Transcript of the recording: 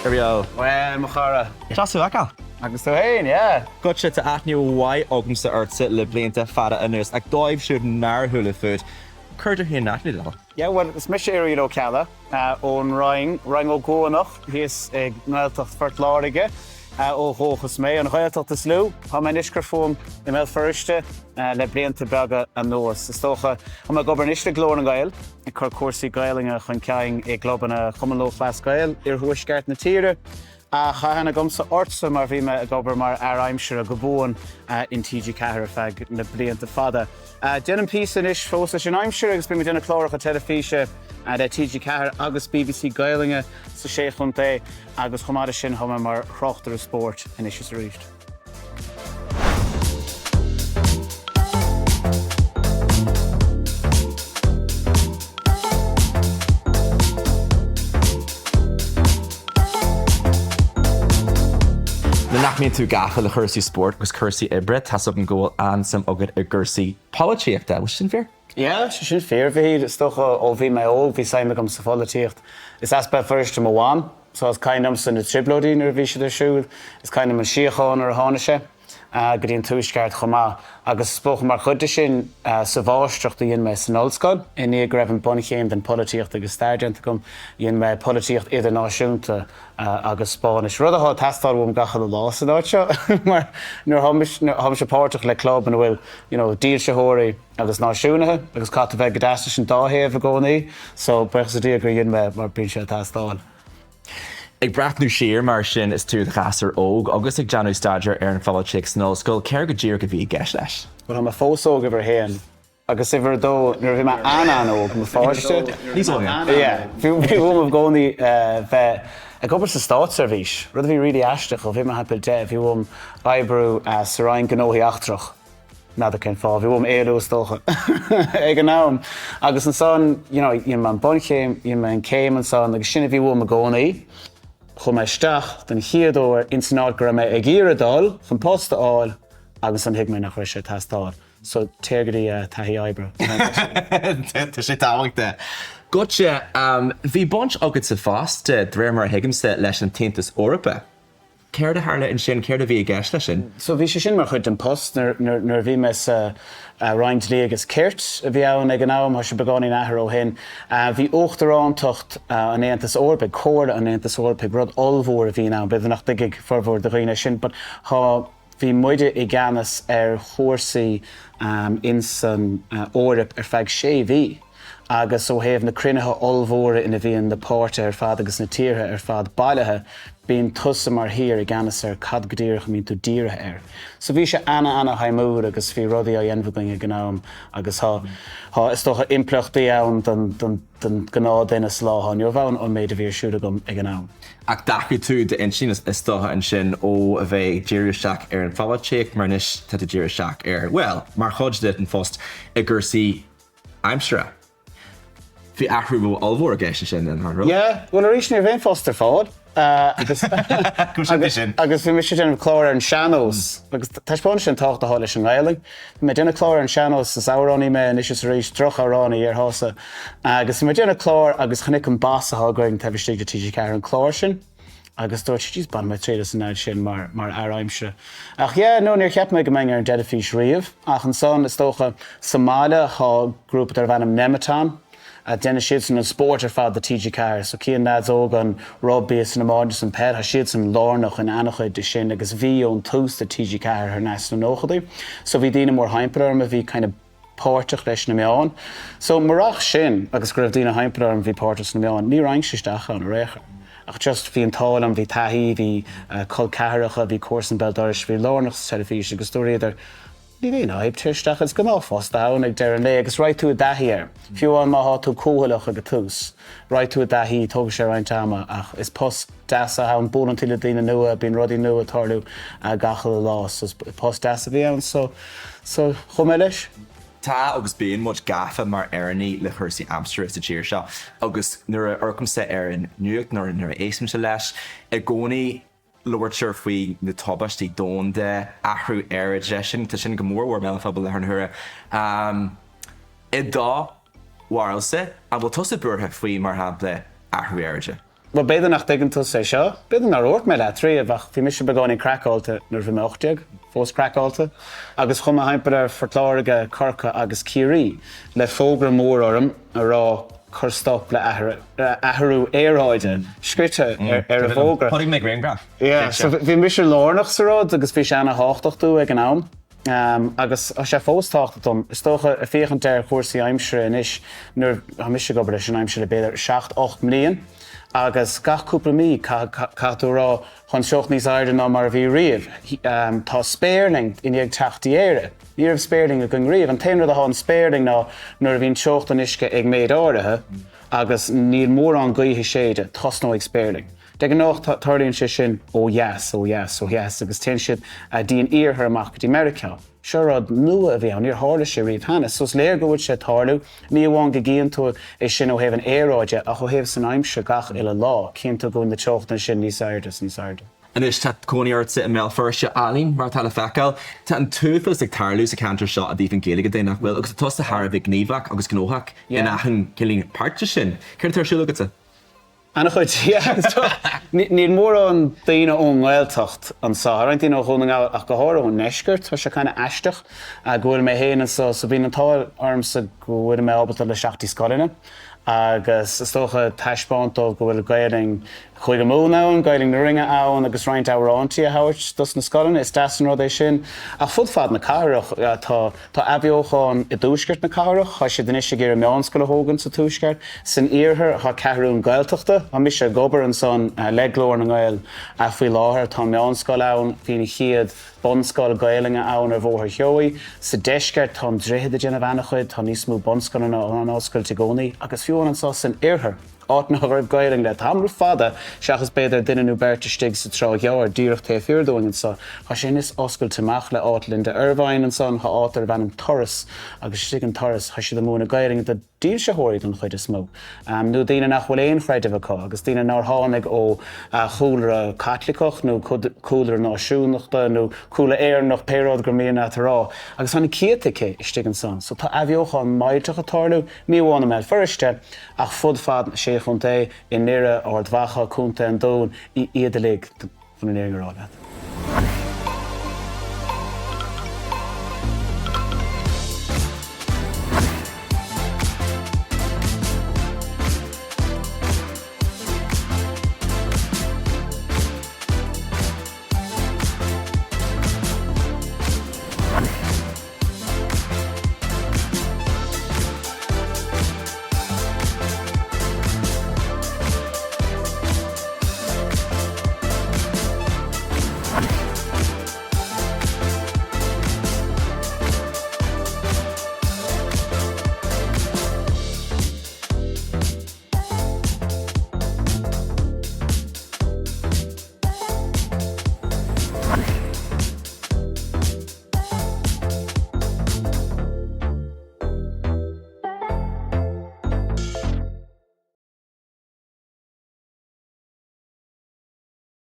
Irial. Bhuel, mo chara. Deas thú a fheiceáil. Agus tú fhéin, yeah. Goitse, tá aithne mhaith agamsa ortsa le blianta fada anuas, ach dóibh siúd nár chuala fút, cuir tú féin in aithne dóibh. Yeah, bhuel, is mise Irial Ó Ceallaigh, ón Rinn, Rinn Ó gCuanach, thíos i nGaeltacht Phort Láirge ó dhúchas mé, an Ghaeltacht is lú. Tá mé anois ag cur fúm i mBéal Feirste le blianta beaga anuas. Is dócha, tá mé ag obair anois le Glór na nGael, ag cur cúrsaí Gaelainne chun cinn i gclubanna Chumann Lúthchleas Gael, iarthuaisceart na tíre. Ach tá aithne agamsa ortsa mar bhí mé ag obair mar fhear aimsire go buan in TG4 ar feadh na blianta fada. Déanaim píosa anois fós leis an aimsir agus bím ag déanamh cláracha teilifíse le TG4 agus bbc Gaelainne sa Sé Chontae agus chomh maith leis sin tá mé mar thráchtaire spóirt anois is arís. Nuair nach mbíonn tú gafa le cúrsaí spóirt agus cúrsaí oibre, tá's agam go bhfuil an-suim agat i gcúrsaí polaitíochta. Bhfuil sin fíor? Yeah, sé sin fíor. Bhí, is dócha, ó bhí mé óg, bhí suim agam sa pholaitíocht. Is as Béal Feirste mo mham, so is cuimhin liomsa na trioblóidí nuair a bhí siad ar siúl. Is cuimhin liom an síocháin nuair a tháinig sé. go dtí an Tuaisceart chomh maith agus is dócha mar chuid de sin sa mháistreacht a dhein mé san ollscoil, i ndiaidh go raibh an bunchéim den pholaitíocht agus stair déanta agam, dhein mé polaitíocht idirnáisiúnta agus Spáinnis, rud atá ag teastáil uaim gach uile lá san áit seo mar nuair tháimse páirteach le club ina bhfuil you know dílsitheoirí agus náisiúnaithe agus caithfidh tú bheith go deas leis an dá thaobh i gcónaí so buíochas le Dia gur dhein mé mar bíonn sé ag teastáil. Ag breathnú siar, mar sin, is tú i do ghasúr óg agus ag déanamh staidéir ar an pholaitíocht san ollscoil, céard go díreach a bhí i gceist leis? Bhuel, tá mé fós óg, uimhir a haon. Agus uimhir a dó, nuair a bhí mé an-an-óg, i mo pháiste. Níos óige. Yeah. Bhí uaim i gcónaí bheith ag obair sa státseirbhís, rud a bhí really aisteach ó bhí mé thimpeall 10, bhí uaim oibriú sa Roinn Gnóthaí Eachtrach. N'fheadar cén fáth, bhí uaim éalú is dócha ag an am. Agus ansan, you know, dhein mé an bunchéim, dhein mé an céim ansan agus sin a bhí uaim i gcónaí. Chuaigh mé isteach don chéad uair ins an áit go raibh mé ag iarraidh dul chun post a fháil agus ansan thuig mé nach raibh sé ag teastáil. So téir go dtí taithí oibre. Tá sé tábhachtach. Goitse, bhí baint agatsa fosta, de réir mar a thuigimse, leis an tAontas Eorpach. Céard a tharla ansin? Céard a bhí i gceist leis sin? So bhí sé sin mar chuid den post nuair a bhí mé sa Roinn Dlí agus Cirt a bhí ann ag an am, tá sé beagáinín athraithe ó shin. Bhí Uachtarántacht an Aontais Eorpaigh, Comhairle an Aontais Eorpaigh, rud ollmhór a bhí ann, b'fhéidir nach dtuigfidh formhór de dhaoine é sin but tá, bhí muide i gceannas ar chúrsaí ins an Eoraip ar feadh sé mhí. Agus ó thaobh na cruinnithe ollmhóra ina bhíonn na páirtithe ar fad agus na tíortha ar fad bailithe, bíonn tusa mar thír i gceannas ar cad go díreach a mbíonn tú dírithe air. So bhí sé ana-ana-shuimiúil agus bhí rudaí á dhéanamh againn ag an am agus tá, tá, is dócha, impleachtaí ann don, don, don ghnáthduine sa lá atá inniu ann ón méid a bhí ar siúl agam ag an am. Ach d'athraigh tú d'intinn is dócha ansin ó a bheith ag díriú isteach ar an pholaitíocht mar anois tá tú ag díriú isteach ar, bhuel, mar chuid den phost i gcúrsaí aimsire. Bhí athrú ollmhór i gceist ansin, nach raibh? Yeah, bhuel arís ní raibh aon phost ar fáil agus agus bhí mise ag déanamh clár ar an sean-nós agus taispeánann sin an tábhacht atá leis an nGaelainn. Bhí mé ag déanamh clár ar an sean-nós, is amhránaí mé anois is arís, droch-amhránaí, déarfása, agus bhí mé ag déanamh clár agus chonaic an boss atá againn taobh istigh de TG4 an clár sin. Agus dúirt sé, jeez, bainfidh mé triail as an leaid sin mar, mar fhear aimsire. Ach yeah, no, níor cheap mé go mbeinn ar an dteilifís riamh. Ach ansan, is dócha, sa mbaile tá grúpa darbh ainm Nemeton. Déanann siadsan an spórt ar fad do TG4. So cíonn leaids óga an rugbaí is an iomáint is an peil, tá siadsan lárnach in an-chuid de sin agus bhí ón tús de TG4 thar n-ais sna nóchadaí. So bhí daoine mórthimpeall orm a bhí kind of páirteach leis na meáin. So, murach sin agus go raibh daoine thimpeall orm a bhí páirteach sna meáin, ní raghainnse isteach ann ar aon chor. Ach just, bhí an t-ádh liom, bhí taithí, bhí col ceathracha, bhí comharsan béal dorais a bhí lárnach sa teilifís agus dúradar, níl aon fhadhb, téir isteach, is gnáthphost ann ag deireadh an lae agus raghaidh tú i dtaithí air. Fiú amháin má thá tú cúthaileach ag an tús, raghaidh tú i dtaithí, tógfaidh sé roinnt ama ach is post deas atá ann, buaileann tú le daoine nua, bíonn rudaí nua ag tarlú gach uile lá, so is post deas a bhí ann. So. So, chuaigh mé leis. Tá agus bíonn muid gafa mar Éireannaigh le cúrsaí aimsire sa tír seo agus nuair a amharcaimse ar an nuacht nó nuair a éistimse leis, i gcónaí labhraítear faoi na tubaistí domhanda, athrú aeráide, sin, tá sin go mór mhór i mbéal an phobail i láthair na huaire. I do bharúilsa, an bhfuil tusa buartha faoi, mar shampla, athrú aeráide? Bhuel, b'fhéidir nach dtuigeann tusa é seo, b'fhéidir nár dhúirt mé leat riamh, ach bhí mise beagáinín craiceáilte nuair a bhí mé 18, fós craiceáilte, agus chuaigh mé thimpeall ar Phort Láirge, Corcaigh agus Ciarraí le fógra mór orm a rá 'Cuir stop le athrú aeráide' scríte ar an bhfógra. Chonaic mé grianghraf. Yeah, so bhí mise lárnach sa rud agus bhí sé ana-thábhachtach domh ag an am. Agus tá sé fós tábhachtach dom. Is dócha, ag féachaint ar chúrsaí aimsire anois, nuair, tá mise ag obair leis an aimsir le b'fhéidir seacht, 8 mbliain agus gach cúpla mí, caithfidh tú a rá, tá an teocht níos airde ná mar a bhí riamh. Tá spéirling i ndiaidh teacht dtí Éire. Ní raibh spéirling againn riamh. An t-aon rud atá an spéirling ná nuair a bhíonn teocht an uisce ag méid áirithe agus níl mórán gaoithe ag séideadh, tosnóidh spéirling. De ghnáth tarlaíonn sé sin ó dheas, ó dheas, ó dheas agus téann siad dtí an iarthar amach go dtí Meiriceá. Seo rud nua a bhí ann, níor tharla sé riamh cheana. So is léir go bhfuil sé ag tarlú, ní amháin go gcíonn tú é sin ó thaobh an aeráide ach ó thaobh san aimsir gach uile lá, cíonn tú go bhfuil na teochtanna sin níos airde is níos airde. Anois tá cónaí ortsa i mBéal Feirste, álainn, mar atá le feiceáil. Tá an t-uafás ag tarlú sa cheantar seo i dtaobh an Ghaeilge de, nach bhfuil? Agus tá tusa thar a bheith gníomhach agus gnóthach in achan cineál páirt de sin. Céard atá ar siúl agatsa? An-chuid, yeah. Níl mórán daoine ón nGaeltacht anseo. Tá roinnt daoine ó Dhún na nGall ach go háirithe ón ndeisceart. Tá sé kind of aisteach go bhfuil mé féin anseo. So bíonn an t-ádh ormsa go bhfuil mé ábalta dul isteach dtí scoileanna agus is dócha taispeáint dóibh go bhfuil Gaelainn Chúige Mumhan ann, Gaelainn na Rinne ann agus roinnt amhráintí a thabhairt dos na scoileanna. Is deas an rud é sin. Ach fud fad na cathrach tá. Tá athbheochan i dtuaisceart na cathrach, tá siad anois ag iarraidh meánscoil a thógaint sa tuaisceart. San iarthar tá ceathrún Gaeltachta. Tá mise ag obair ansan le Glór na nGael faoi láthair. Tá meánscoil ann, bhí an chéad bunscoil Gaelainne ann ar Bhóthar Sheoighe. Sa deisceart tá an Droichead ag déanamh ana-chuid, tá níos mó bunscoileanna á n-oscailt i gcónaí agus fiú amháin anso san oirthear. áit nach raibh Gaelainn le tamall fada, seachas b'fhéidir duine nó beirt istigh sa Trá Ghearr, díreach taobh thiar dúinn anso. Tá sé anois oscailte amach le áit Linda Ervine ansan, tá áit darbh ainm Turas agus istigh in Turas tá siad ag múineadh Gaelainne do dílseoirí don chuid is mó, nó daoine nach bhfuil aon chreideamh acu agus daoine nár tháinig ó chúlra Caitliceach nó cúlra náisiúnachta nó cúlra Éireannach, pé rud gur mian leat a rá. Agus tá na céadta aici istigh ansan. So tá athbheochan millteach ag tarlú, ní amháin i mBéal Feirste, Ach fud fad na Sé Chontae, i nDoire, Ard Mhacha, Contae an Dúin, iad uilig, chun an fhírinne a rá leat.